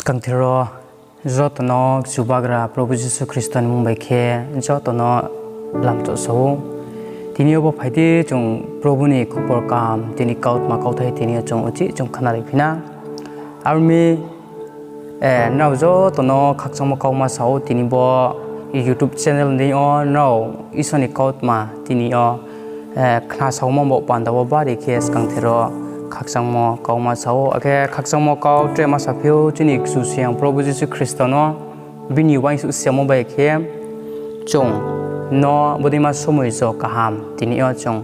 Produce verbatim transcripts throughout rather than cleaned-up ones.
Skangther wo joto no Chubagra Probhu Jisu Khristo ni mmung bai khe joto no lamchouh sa ou. Tini yo bo phai di chung Probhu ni khupor kaham, tini kautma kauthai tini yo chung uchih chung khnalai phi na. Aro mi, nrao joto no khakchangmo kauma sa ou, tini bo YouTube channel ni deing yo nrao Isor ni kautma tini yo khnasaomo bo panda wo bari khe skangther wo khakchangmo kauma sa ou. Akhe khakchangmo kau tre ma saphi ou, chini Kchusoyang Probhu Jisu Khristo no bini uaingsouh siamo bai khe chung no bodeima somoi jo kaham tini yo chung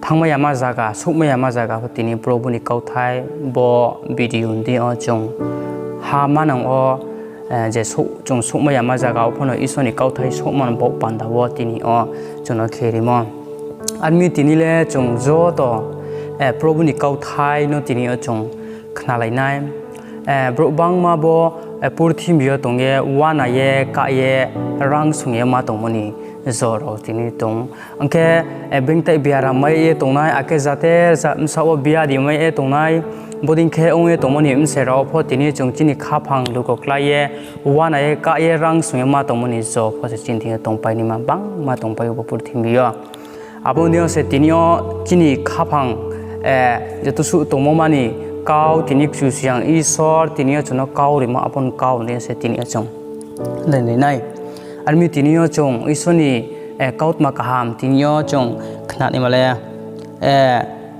thanngmai yama zaga, souhmai yama zaga pho tini Probhu ni kauthai bo video ni deing yo chung ha manang wo je chung souhmai yama zaga wo pho no Isor ni kauthai souhmo bo panda wo tini yo chung no khe rimo. Aro mi tini le chung joto Probhu ni kauthai no tini yo chung khnalai nai. Brouh bangma bo purthimbi yo tong ye, uana ye, kah ye, rang sung ye ma tongmo ni jora tini tong. Ong khe, beingtai biaram mai ye tongnai, akhe jater jat bsaoh wo biadi mai ye tongnai, bodei khe ong ye tongmo ni bse rao pho tini chung chini khaphang lugo klái ye, uana ye, kah ye, rang sung ye ma tongmo ni jo pho se chini thing yo tongpai naima bangma tongpai ou bo purthimbi yo. Abo ni yo se tini yo chini khaphang joto suh tongmo ma ni kau tini Kchusoyang Isor tini yo chung no kau rimo, abo ni kau ni yo se tini yo chung nai nai nai. Aro mi tini yo chung Isor ni kautma kaham tini yo chung khna naima le,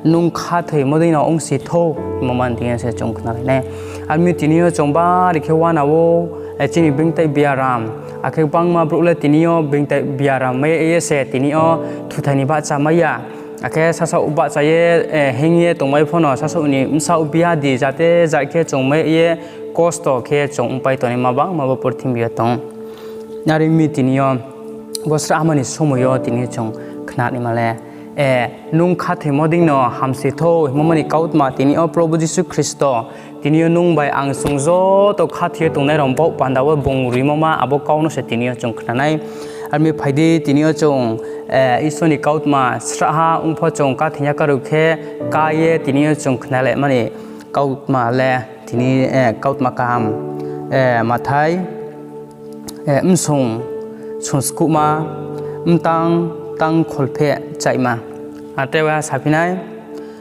nung khathoimo dei no ongsi thou, hingmo ma ni deing yo se chung khnalai nai. Aro mi tini yo chung bari khe uana ou, chini beingtai biaram, akhe bangma brouh le tini yo beingtai biaram mai ye se tini yo thuthai ni bahcha mai ya. Akhe sasaoh bahcha ye, hing ye tongmai pho no sasaoh ni bsaoh biadi jate jat khe chung mai ye kosto khe chung ongpai tongnaima bangma bo purthimbi yo tong. Are ong mi tini yo bo srahma ni somoi yo tini chung khna naima le, nung khathoimo dei no hamsi thou, hingmo ma ni kautma tini yo Probhu Jisu Khristo tini yo nung bai ang chung joto khathoi ye tongnai rao baoh panda wo bung rimo ma abo kau no se tini yo chung khna nai. Aro mi phai di tini yo chung Isor ni kautma srahha ong pho chung khathoi ya karuh khe, kah ye tini yo chung khnalaima ni kautma le, tini, kautma kaham, Mathai, msung sungskuhma, mtang tang kholpheh chaihma. Are wo saphi nai,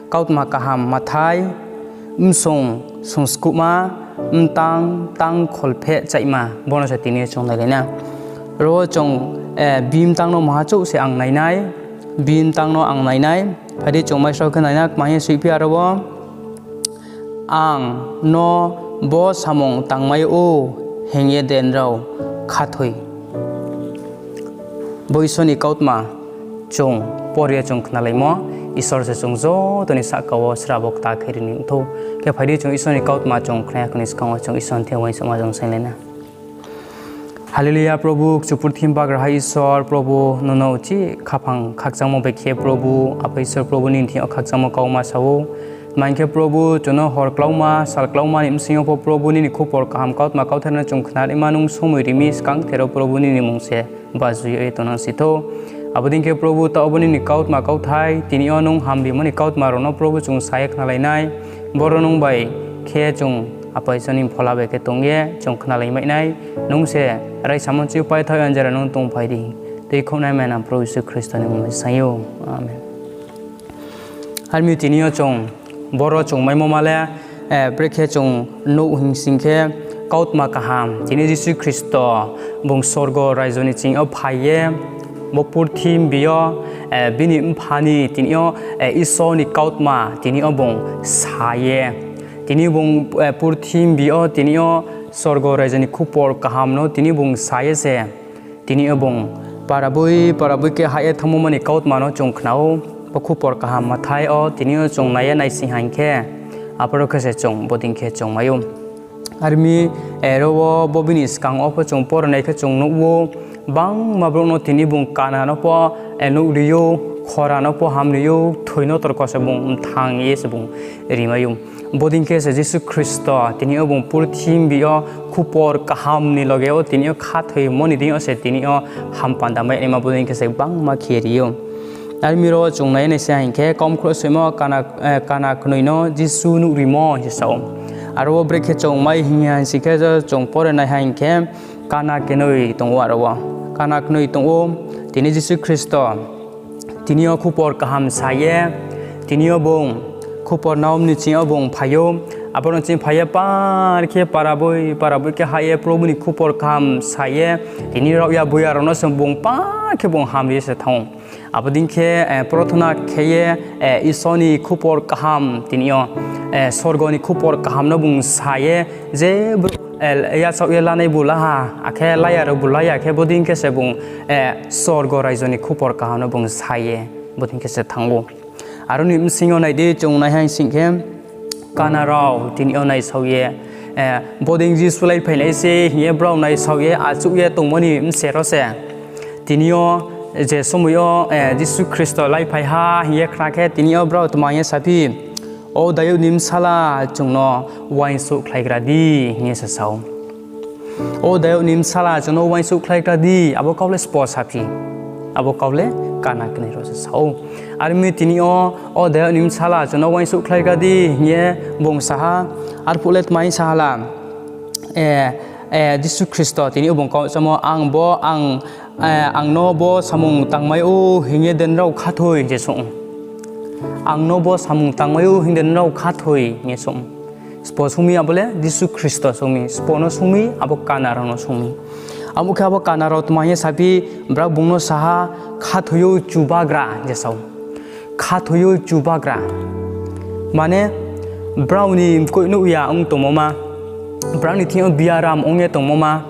kautma kaham Mathai, msung sungskuhma, mtang tang kholpheh chaihma. Bo no se tini yo chung nailai na. Ro wo chung, bini mtang no maha chouh se ang nai nai, bini mtang no ang nai nai. Phai di chung maisrao khe nai na, kma hing ye soihphi aro wo. Ang no bo samung tangmai ou hing ye de nrao khathoi? Bo Isor ni kautma chung por ye chung khnalaimo, Isor se chung joto ni sahka wo srabo kta khe ri ni ong thou. Khe phai di chung Isor ni kautma chung khna ya khoni skang wo chung Isor ni thing yo uaingsouhma chung sainglai na. Hallelujah, Probhu, Kchu purthimbi bagraha Isor, Probhu, nung no uchih khaphang khakchangmo bai khe, Probhu, Apa Isor, Probhu, nini thing yo khakchangmo kauma sa ou. Tma hing khe, Probhu, chung no hor klauma, sal klauma ni bsing yo pho, Probhu, nini khupor kaham kautma kauthai no chung khna naima nung somoi ri mi, skangther wo, Probhu, nini mmung se bajui ye tongnang si thou. Abo dei khe, Probhu, taoh bo nini kautma kauthai, tini yo nung hamrimo ni kautma rao no, Probhu, chung sa ye khnalai nai. Boro nung bai khe chung Apa Isor ni phola bai khe tong ye chung khnalai mai nai. Nung se raisa monchi yo paithaoh ya jera nung tongphai di. Tuikhouhnai maina Probhu Jisu Khristo ni mmung bai saing ou. Amen. Are mi tini yo chung boro chung maimo ma le, brekhe chung nuh hing sing khe, kautma kaham tini Jisu Khristo bung sorgo raijo ni ching yo phai ye, bo purthimbi yo, bini mpha ni tini yo, Isor ni kautma tini yo bung sa ye, tini bung, purthimbi yo tini yo sorgo raijo ni khupor kaham no tini bung sa ye se, tini yo bung paraboi paraboi khe hah ye thanngmo ma ni kautma no chung khna ou. Bo khupor kaham Mathai yo tini yo chung nai ye naising haing khe, aphoro khe se chung bodei khe chung mai ou. Are mi, ro wo bo bini skang wo pho chung pore nai khe chung nuh ou, bangma brouh no tini bung kana no pho nuh ri ou, khora no pho ham ri ou, thoi no torko se bung mthang ye se bung rimai ou. Bodei khe se Jisu Khristo tini yo bung purthimbi yo khupor kaham ni loge wo tini yo khathoimo ni deing yo se tini yo ham panda mai naima bodei khe se bangma khe ri ou. Are mi ro chung nai ye naising haing khe, kaumkhrouh soimo kana, kana knoi no Jisu nuh rimo hing se sa ou. Aro wo brekhe chung mai hing ya hing si khe, chung pore nai ha hing khe, kana knoi tong ou aro wo. Kana knoi tong ou, tini Jisu Khristo, tini yo khupor kaham sa ye, tini yo bung khupor naom ni ching yo bung phai ou, abo no ching phai ye par khe paraboi paraboi khe ha ye Probu ni khupor kaham sa ye, tini rao ya buya rao no se bung par khe bung hamri ye se thanng ou. Abo dei khe, eh, prathona khe ye, eh, Isor ni khupor kaham tini yo, eh, sorgo ni khupor kaham no bung sa ye, je brouh, eh, yachaoh ye lanai bu la ha, akhe la ya rao bu la ya khe bodei khe se bung, eh, sorgo raijo ni khupor kaham no bung sa ye, bodei khe se thanng ou. Aro ni bsing yo nai di, chung nai ha hing sing khe, kana rao tini yo naisao ye, eh, bodei Jisu laiphai nai se hing ye brao naisao ye achouh ye tongmo ni bse ro se. Tini yo je somoi yo, eh, Jisu Khristo laiphai ha hing ye khna khe, tini yo brao tma hing ye saphi, O Dayud ni bsala, chung no uaingsouhkhlaigra di, hing ye se sa ou. O Dayud ni bsala, chung no uaingsouhkhlaigra di, abo kau le sbo saphi? Abo kau le kana knoi rao se sa ou. Are mi tini yo, O Dayud ni bsala, chung no uaingsouhkhlaigra di, hing ye bung sa ha. Arphuh le tma hing sa ha la? Eh, eh, Jisu Khristo tini yo bung kau samo, ang bo, ang, eh, ang no bo samung tangmai ou hing ye de nrao khathoi, hing ye song ou. Ang no bo samung tangmai ou hing de nrao khathoi, hing ye song ou. Sbo sung mi abo le Jisu Khristo sung mi, sbo no sung mi, abo kana rao no sung mi. Abo khe abo kana rao tma hing ye saphi, brao bung no sa ha, khathoi ou Chubagra, hing ye sa ou. Khathoi ou Chubagra. Mane, brao ni mkoih nuh ya ong tongmo ma, brao ni thing yo biaram ong ye tongmo ma,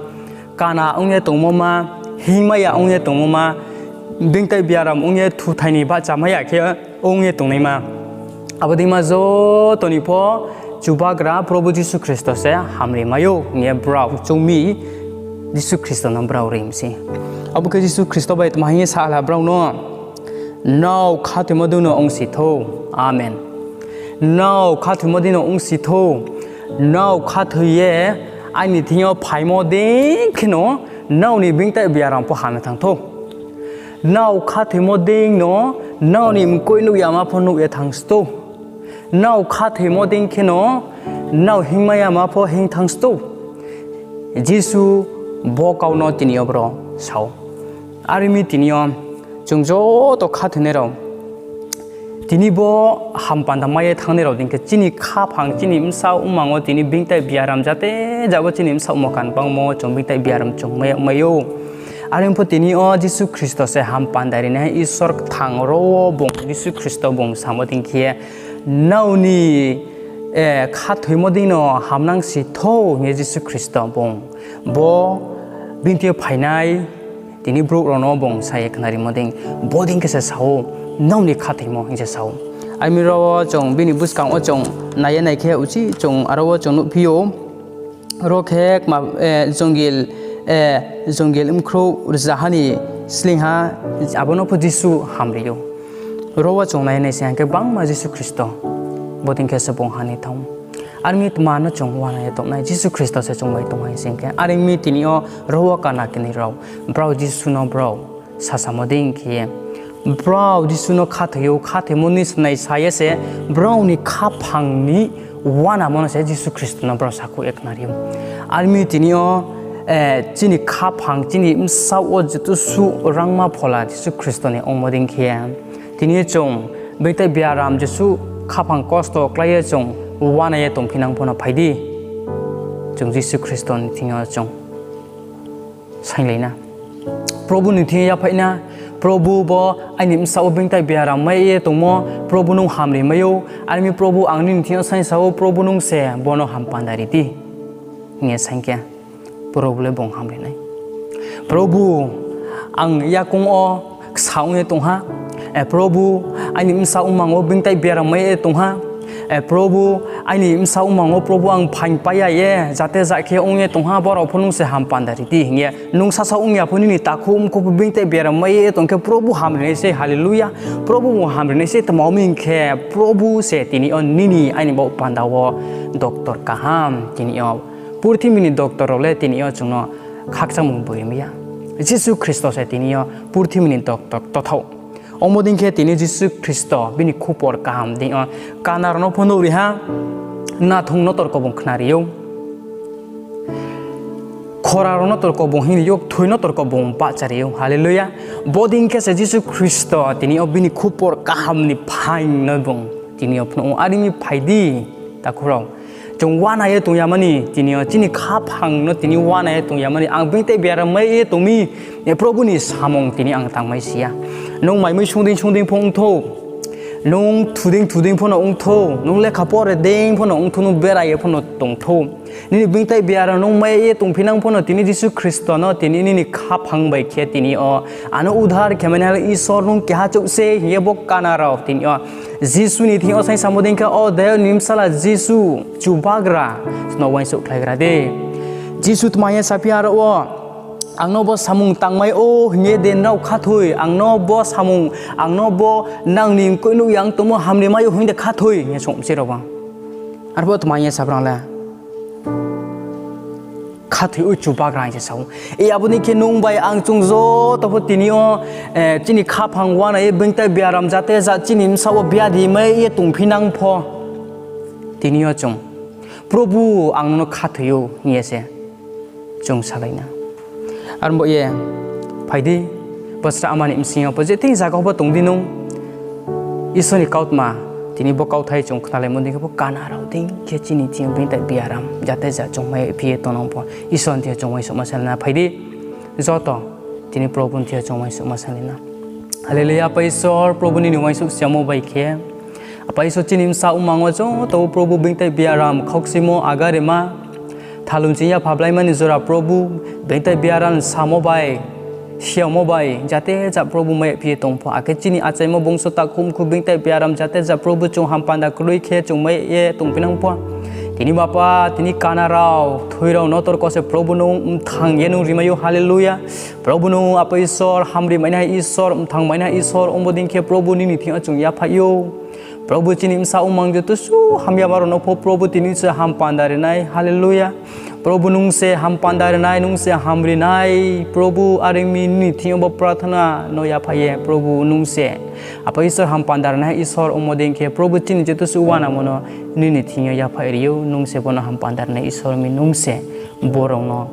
kana ong ye tongmo ma, hingmai ya ong ye tongmo ma, beingtai biaram ong ye thuthai ni bahcha mai ya khe ong ye tongnaima. Abo deima joto ni pho Chubagra Probu Jisu Khristo se hamri mai ou hing ye brao choung mi, Jisu Khristo no brao ri mi se. Abo khe Jisu Khristo bai tma hing ye sa ha la brao no, Nrao khathoimo dei no ongsi thou. Amen. Nrao khathoimo dei no ongsi thou. Nrao khathoi ye aini thing yo phaimo dei kheno nrao ni beingtai biaram pho ham ye thanng thou. Nrao khathoimo dei no nrao ni mkoih nuh yama pho nuh ye thanng si thou. Nrao khathoimo dei kheno nrao hingmai yama pho hing thanng si thou. Jisu bo kau no tini yo bro sa ou. Are mi tini yo chung joto khathoinai rao, tini bo ham panda mai ye thanngnai rao dei khe chini khaphang, chini bsaoh mmang wo tini beingtai biaram jate jabo chini bsaoh mokan bangmo chung beingtai biaram chung mai, mai ou. Are pho tini yo Jisu Khristo se ham panda rinai Isor kthang ro wo bung Jisu Khristo bung samo dei khe nrao ni, eh, khathoimo dei no hamnang si thou hing ye Jisu Khristo bung bo bini thing yo phainai tini brouh rao no bung sa ye khnarimo dei, bo dei khe se sa ou, nrao ni khathoimo hing se sa ou. Are mi ro wo chung bini buskang wo chung nai ye nai khe uchih chung aro wo chung nuhphi ou. Ro khe kma, eh, jongil, eh, jongil bkhrouh rzaha ni sleingha, abo no pho Jisu hamri ou. Ro wo chung nai ye nai se hing khe bangma Jisu Khristo, bo dei khe se bung ha ni thanng ou. Are mi tma no chung uana ye tongnai, Jisu Khristo se chung bai tong hai sing khe. Are mi tini yo ro wo kana kini rao, brao Jisu no brao sasamo dei khe ye, brao Jisu no khathoi ou, khathoimo ni snai sa ye se brao ni khaphang ni uanamo no se Jisu Khristo no brao sakhouh ye khnari ou. Are mi tini yo, eh, chini khaphang, chini bsaoh wo jetu suh rangma phola Jisu Khristo ni ongmo dei khe ye, tini yo chung beingtai biaram jesuh khaphang kosto klái ye chung uana ye tongphinang pho no phai di. Chung Jisu Khristo ni thing yo chung sainglai na. Probu ni thing yo yaphaih na. Probu, bo aini bsaoh wo beingtai biaram mai ye tongmo, Probu nung hamri mai ou. Are mi Probu, ang nini thing yo saingsa ou, Probu nung se bo no ham panda ri di, hing ye saing khe, Probu le bung hamri nai. Probu, ang yakoung wo ksa ong ye tong ha. Eh, Probu, aini bsaoh mmang wo beingtai biaram mai ye tong ha. Eh, Probu, aini bsaoh mmang wo, Probu, ang phaing pai ya ye jate ja khe ong ye tong ha, borao pho nung se ham panda ri di, hing ye. Nung sasaoh ong ya pho nini takhu mkhu pho beingtai biaram mai ye tong khe Probu hamri nai se, hallelujah. Probu bung hamri nai se, tma hing khe Probu se tini yo nini aini baoh panda wo doctor kaham, tini yo purthimbi ni doctor rao le tini yo chung no khakchangmung boi ri mai ya. Jisu Khristo se tini yo purthimbi ni doctor tothaoh. Omo dei khe tini Jisu Khristo bini khupor kaham deing yo kana rao no pho nuh ri ha. nathung no torko bung khnari ou. Khora rao no torko bung hingri ou, kthoi no torko bung bahchari ou. Hallelujah. Bodei khe se Jisu Khristo tini yo bini khupor kaham ni phaing no bung tini yo phnuh ou. Are ong mi phai di, takhu rao. Chung uana ye tong ya mani, tini yo chini khaphang no tini uana ye tong ya mani, ang being tei biaram mai ye tong mi, Probu ni samung tini ang tangmai si ya. Nung mai mui sung dei sung dei pho ong thou, nung thu dei thu dei pho no ong thou, nung lekha pore dei pho no ong thou, nung berai ye pho no tong thou, nini being tei biaram nung mai ye tongphinang pho no tini Jisu Khristo no tini nini khaphang bai khe tini yo ano udhar khe mai nai le Isor nung keha chouh se hing ye bo kana rao tini yo Jisu ni thing yo saing samo dei khe, O Dayud ni bsala Jisu, Chubagra, no uaingsouhkhlaigra de. Jisu tma ye saphi ha aro wo, Ang no bo samung tangmai ou hing ye de nrao khathoi, ang no bo samung, ang no bo nang ni mkoih nuh ye ang tongmo hamri mai ou hing de khathoi hing ye song se rao ba. Arphuh tma ye sabrang le khathoi ou Chubagra hing se sa ou. Abo dei khe nung bai ang chung joto pho tini yo chini khaphang uana ye being tei biaram jate ja chini bsaoh wo biadi mai ye tongphinang pho, tini yo chung, Probu, ang no khathoi ou hing ye se chung salai na. Arbo ye, phai di, bo sra ama ni bsing yo pho je thing zaga pho tong di nung, Isor ni kautma, tini bo kauthai chung khnalaimo dei khe bo kana rao dei khe chini thing yo being tei biaram jate ja chung mai phi ye tongnang pho, Isor ni thing yo chung uaingsouhma salai na. Phai di, joto, tini Probu ni thing yo chung uaingsouhma salai na. Hallelujah, Apa Isor, Probu nini uaingsouh siamo bai khe, Apa Isor, chini bsa mmang wo joto Probu being tei biaram, khaukchimo, agarima, thalung ching ya phablaima ni jora Probu, being tei biaram samo bai, siamo bai, jate ja Probu mai phi ye tong pho, akhe chini achaimo bongso takhumkhu being tei biaram jate ja Probu chung hampanda kroi khe chung mai ye tongphinang pho, tini bapa, tini kana rao, kthoi rao no torko se Probu nung mthang ye nung rimai ou, hallelujah. Probu nung Apa Isor, hamri mainaiha Isor, mthang mainaiha Isor, ongbo dei khe Probu nini thing yo chung yaphaih ou. Probu chini bsa mmang joto suh hamyama rao no pho Probu tini se hampanda ri nai, hallelujah. Probu nung se hampanda ri nai, nung se hamri nai, Probu are ong mi nini thing yo bo prarthana no yaphaih ye, Probu nung se Apa Isor hampanda ri naiha Isor ongmo dei khe Probu chini joto suh uanamo no nini thing yo yaphaih ri ou, nung se bo no hampanda ri nai Isor mi nung se bo rao no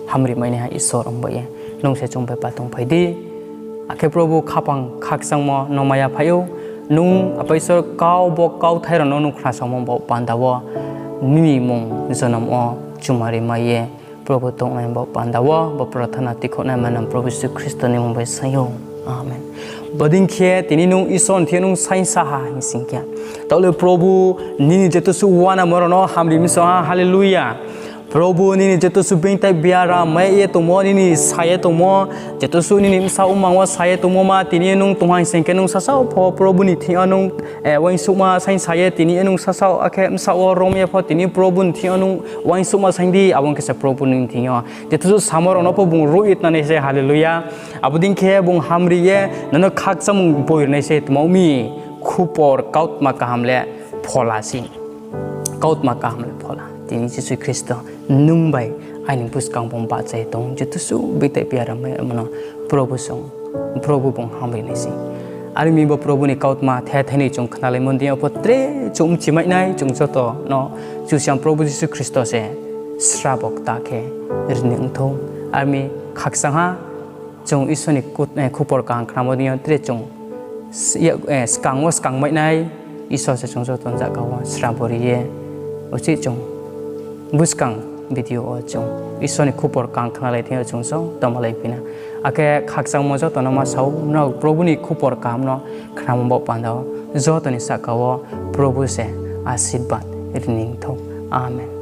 hamri mainaiha Isor ongbo ye, nung se chung bai patong phai di. Akhe Probu khaphang khakchangmo no maya phai ou, nung Apa Isor kau bo kauthai rao no nung khnasamo bo panda wo nini mmung jonom wo chumari mai ye, Probu tongnai bo panda wo bo prarthana tikhouhnai manang Probu Jisu Khristo ni mmung bai saing ou. Amen. Bodei khe tini nung Isor ni thing yo nung saingsa ha hing sing khe, taoh le Probu nini joto suh uanamo rao no hamri mi song ha, hallelujah. Probu nini joto suh being tei biaram mai ye tongmo, nini sa ye tongmo, joto suh nini bsa mmang wo sa ye tongmo ma, tini yo nung tongha hing sing khe nung sasaoh pho Probu ni thing yo nung uaingsouhma saingsa ye, tini yo nung sasaoh akhe bsaoh wo rom ye pho tini Probu ni thing yo nung uaingsouhma saing di, abo ong khe se Probu nini thing yo joto suh samo rao no pho bung ruh ye tnanai se, hallelujah. Abo dei khe bung hamri ye nono khakchangmung boi ri nai se, tma ong mi, khupor kautma kaham le phola se. Kautma kaham le phola. Tini Jisu Khristo nung bai aini buskang bung bahcha ye tong, joto suh being tei biaram mai rao no Probu song, Probu bung hamri nai se. Are ong mi bo Probu ni kautma the thainoi chung khnalaimo dei yo pho tre chung mchimai nai, chung joto no Kchusoyang Probu Jisu Khristo se srabo kta khe ri ni ong thou. Are ong mi khakchang ha, chung Isor ni khupor kaham khnamo dei yo tre chung skang wo skang mai nai, Isor se chung joto ni zaga wo srabo ri ye, uchih chung buskang video wo chung Isor ni khupor kaham khnalai thing yo chung joto malaiphi na. Akhe khakchangmo joto no ma sa ou, nrao Probu ni khupor kaham no khnamo bo panda wo joto ni sahka wo Probu se asirbad ri ni ong thou. Amen.